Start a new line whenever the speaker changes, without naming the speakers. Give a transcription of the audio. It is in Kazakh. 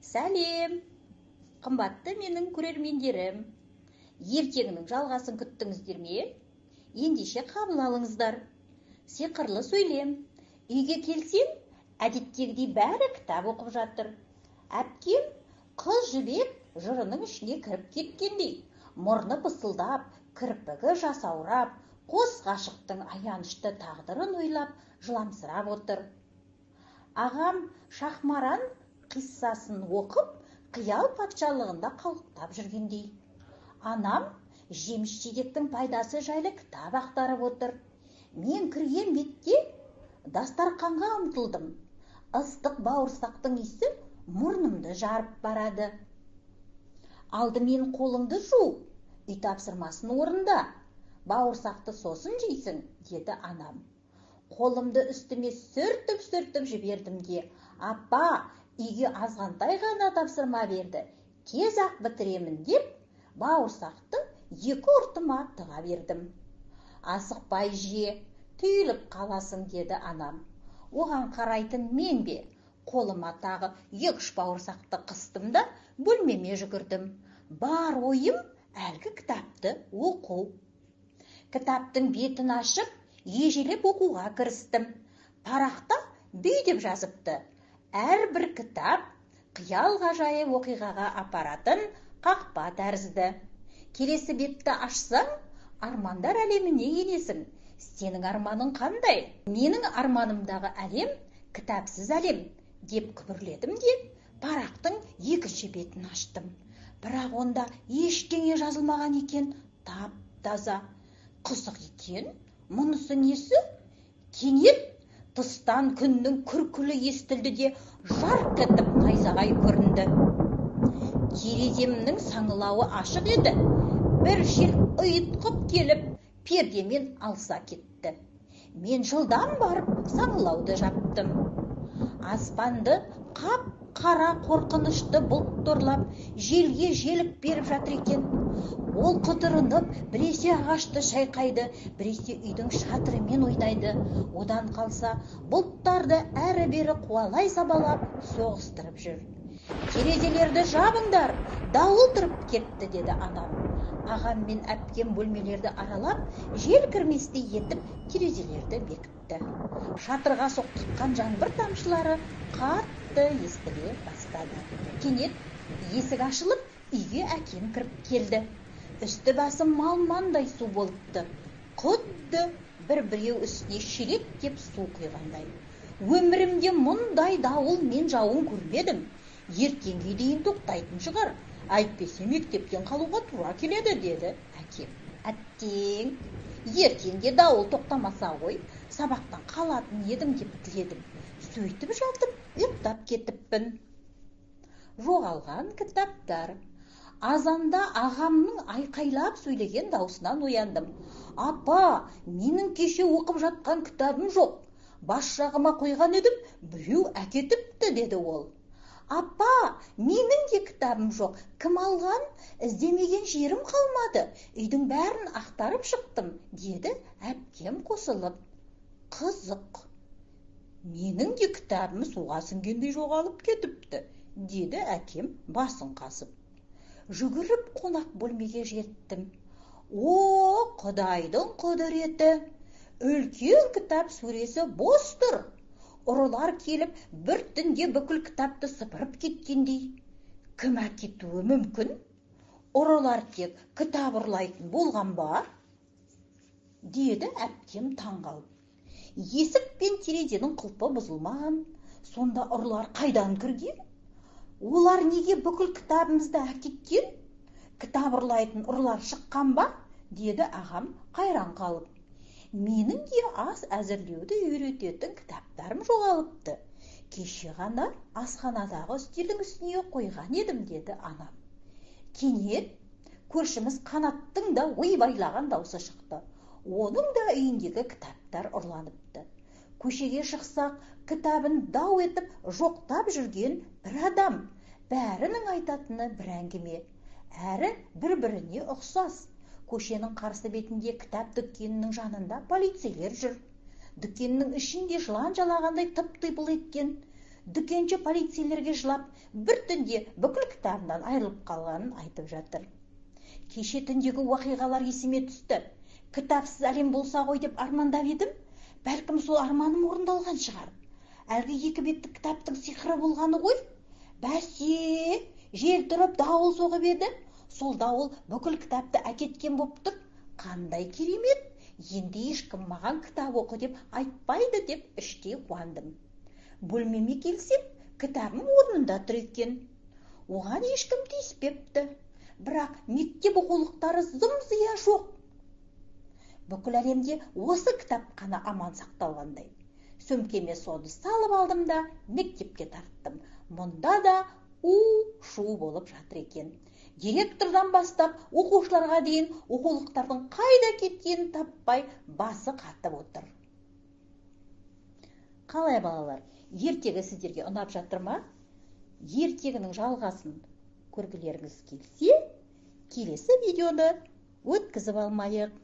Сәлем, қымбатты менің көрермендерім! Ертеңнің жалғасын күттіңіздер ме? Ендеше қабыл алыңыздар. Сиқырлы сөйлем. Үйге келсем, әдеттегідей бәрі кітап оқып жатыр. Әпкем Қыз Жібек жырының ішіне кіріп кеткендей, мұрны пысылдап, кірпігі жасаурап, қос ғашықтың аянышты тағдырын ойлап, жыламсырап отыр. Ағам Шахмаран қиссасын оқып, қиял патшалығында қалықтап жүргендей. Анам жеміс-жидектің пайдасы жайлы кітап ақтарып отыр. Мен кірген бетте дастарқанға ұмтылдым. Ыстық бауырсақтың иісі мұрнымды жарып барады. Алдымен қолыңды жу, үй тапсырмасын орында, бауырсақты сосын жейсің, деді анам. Қолымды үстіме сүртіп-сүртіп жібердім де, апа, үйге азғантай ғана тапсырма берді, тез-ақ бітіремін деп, бауырсақты екі ұртыма тыға бердім. Асықпай же, түйіліп қаласың, деді анам. Оған қарайтын мен бе? Қолыма тағы екі-үш бауырсақты қыстым да бөлмеме жүгірдім. Бар ойым әлгі кітапты оқу. Кітаптың бетін ашып, ежелеп оқуға кірістім. Парақта бүй деп жазыпты. Әрбір кітап қиял ғажайып оқиғаға апаратын қақпа тәрізді. Келесі бетті ашсаң, армандар әлеміне енесің. Сенің арманың қандай? Менің арманымдағы әлем кітапсыз әлем, деп күбірледім де, парақтың екінші бетін аштым. Бірақ онда ештеңе жазылмаған екен, тап-таза. Қызық екен, мұнысы несі? Кенет тыстан күннің күркілі естілді де, жарқ етіп найзағай көрінді. Тереземнің саңылауы ашық еді. Бір жел ұйытқып келіп, пердемен алса кетті. Мен жылдам барып саңылауды жаптым. Аспанды қап-қара қорқынышты бұлт торлап, желге желік беріп жатыр екен. Ол құтырынып, біресе ағашты шайқайды, біресе үйдің шатырымен ойнайды. Одан қалса, бұлттарды әрі-бері қуалай сабалап, соғыстырып жүр. Терезелерді жабыңдар, дауыл тұрып кетті, деді анам. Ағам мен әпкем бөлмелерді аралап, жел кірместей етіп терезелерді бекітті. Шатырға соқтыққан жаңбыр тамшылары қатты естіле бастады. Кенет есік ашылып, үйге әкем кіріп келді. Үсті басы малмандай су болыпты. Құдды бір-біреу үстіне шелектеп су құйғандай. Өмірімде мұндай дауыл мен жауын көрмедім. Ертеңге дейін тоқтайтын шығар. Әйтпесе мектептен қалуға тура келеді, деді әкем. Әттең, ертеңге дауыл тоқтамаса ғой, сабақтан қалатын едім деп тіледім. Сөйтіп жатып, ұйықтап кетіппін. Жоғалған кітаптар. Азанда ағамның айқайлап сөйлеген даусынан ояндым. Апа, менің кеше оқып жатқан кітабым жоқ. Бас жағыма қойған едім, біреу әкетіпті, деді ол. Апа, менің де кітабым жоқ. Кім алған? Іздемеген жерім қалмады. Үйдің бәрін ақтарып шықтым, деді әпкем қосылып. Қызық. Менің де кітабым суға сіңгендей жоғалып кетіпті, деді әкем басын қасып. Жүгіріп қонақ бөлмеге жеттім. О, Құдайдың құдіреті! Үлкен кітап сөресі бос тұр. Ұрылар келіп, бір түнде бүкіл кітапты сыпырып кеткендей. Кім әкетуі мүмкін? Ұрылар тек кітап ұрлайтын болған ба? Деді әпкем таңғалып. Есік пен терезенің құлпы бұзылмаған. Сонда ұрылар қайдан кірген? Олар неге бүкіл кітабымызды әкеткен? Кітап ұрлайтын ұрылар шыққан ба? Деді ағам қайран қалып. Менің де ас әзірлеуді үйрететін кітаптарым жоғалыпты. Кеше ғана асханадағы үстелдің үстіне қойған едім, деді анам. Кенет көршіміз Қанаттың да ойбайлаған даусы шықты. Оның да үйіндегі кітаптар ұрланыпты. Көшеге шықсақ, кітабын дау етіп жоқтап жүрген бір адам. Бәрінің айтатыны бір әңгіме. Әрі бір-біріне ұқсас. Көшенің қарсы бетінде кітап дүкенінің жанында полицейлер жүр. Дүкеннің ішінде жылан жалағандай тып-типыл еткен. Дүкенші полицейлерге жылап, бір түнде бүкіл кітабынан айырылып қалғанын айтып жатыр. Кеше түндегі уақиғалар есіме түсті. Кітапсыз әлем болса ғой деп армандап едім. Бәлкім, сол арманым орындалған шығар. Әлгі екі беттік кітаптың сиқыры болғаны ғой. Бәсе, жел тұрып, дауыл соғып еді. Сол дауыл бүкіл кітапты әкеткен боп тұр. Қандай керемет! Енді ешкім маған кітап оқы деп айтпайды деп іштей қуандым. Бөлмеме келсем, кітабым орнында тұр екен. Оған ешкім тиіспепті. Бірақ мектеп оқулықтары зым-зия жоқ. Бүкіл әлемде осы кітап қана аман сақталғандай. Сөмкеме соны салып алдым да, мектепке тарттым. Мұнда да у-шу болып жатыр екен. Директордан бастап оқушыларға дейін оқулықтардың қайда кеткенін таппай, басы қатып отыр. Қалай, балалар, ертегі сіздерге ұнап жатыр ма? Ертегінің жалғасын көргілеріңіз келсе, келесі видеоны өткізіп алмайық.